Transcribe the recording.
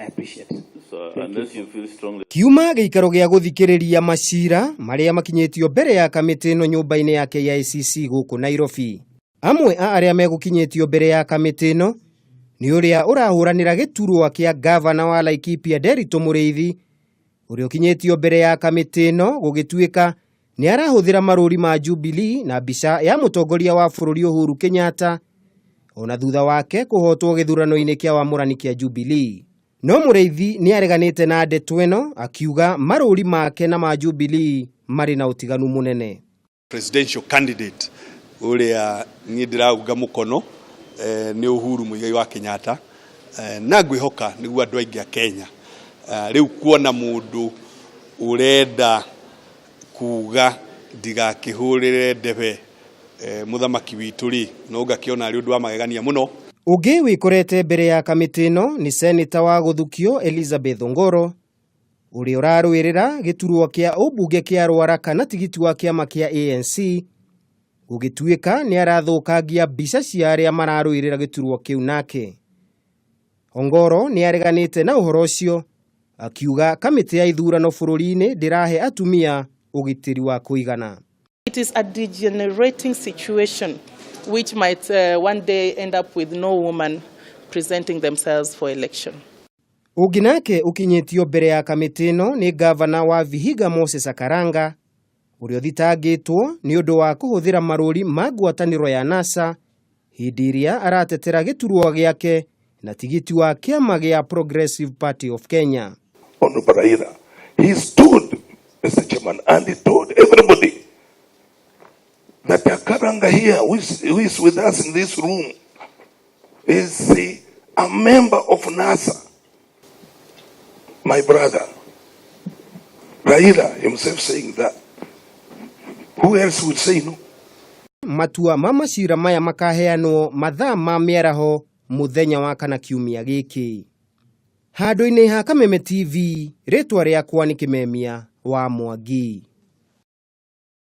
I appreciate. So unless you feel strongly Kiuma gĩikaro gĩa gũthikĩrĩria macira marĩa makinyĩtio mbere ya kamĩtĩ ĩno nyũmba-inĩ ya KICC gũkũ Nairobi. Amwe a arĩa megũkinyĩtio mbere ya kamĩtĩ ĩno nĩ ũrĩa ũrahũranĩra gĩturwa kĩa ngavana wa Laikipia Nderitu Mũrĩithi, ũrĩa ũkinyĩtio mbere ya kamĩtĩ ĩno gũgĩtuĩka nĩ arahũthĩra marũri ma Jubilee na mbica ya mũtongoria wa bũrũri Uhuru Kenyatta ona thutha wake kũhotwo gĩthurano-inĩ kĩa wamũrani kĩa Jubilee. No Mũrĩithi nĩ areganĩte na ndeto ĩno, akiuga marũri make na ma Jubilee marĩ na ũtiganu mũnene. Presidential candidate ũrĩa niĩ ndĩraunga mũkono nĩ Uhuru Muigai wa Kenyatta, na ngwĩhoka nĩguo andũ aingĩ a Kenya. Rĩu kuona mũndũ ũrenda kuga ndigakĩhũrĩre ndebe mũthamaki witũ rĩ, no ngakĩona arĩ ũndũ wa magegania mũno. Ũngĩ wĩkorete mbere ya kamĩtĩ ĩno nĩ seneta wa gũthukio Elizabeth Ongoro, ũrĩa ũrarũĩrĩra gĩturwa kĩa ũmbunge kĩa Ruaraka na tigiti wa kĩama kĩa ANC, gũgĩtuĩka nĩ arathũkangia mbica cia arĩa mararũĩrĩra gĩturwa kĩu nake. Ongoro nĩ areganĩte na ũhoro ũcio, akiuga kamĩtĩ ya ithurano bũrũri-inĩ ndĩrahe atumia ũgitĩri wa kũigana. It is a degenerating situation which might one day end up with no woman presenting themselves for election. Ũngĩ nake ũkinyĩtio mbere ya kamĩtĩ ĩno nĩ ngavana wa Vihiga Moses Akaranga, ũrĩa ũthitangĩtwo nĩ ũndũ wa kũhũthĩra marũri ma ngwatanĩro ya NASA hĩndĩ ĩrĩa aratetera gĩturwa gĩake na tigiti wa kĩama gĩa Progressive Party of Kenya. Honorable Raila, he stood, Mr. Chairman, and he told everybody that Akaranga here, who is with us in this room, is a member of NASA. My brother, Raila himself saying that. Who else would say no? Matua ma macira maya makaheanwo mathaa ma mĩaraho mũthenya wa kana kiumia gĩkĩ. Handũ-inĩ ha Kameme TV, rĩtwa rĩakwa nĩ Kĩmemia wa Mwangi.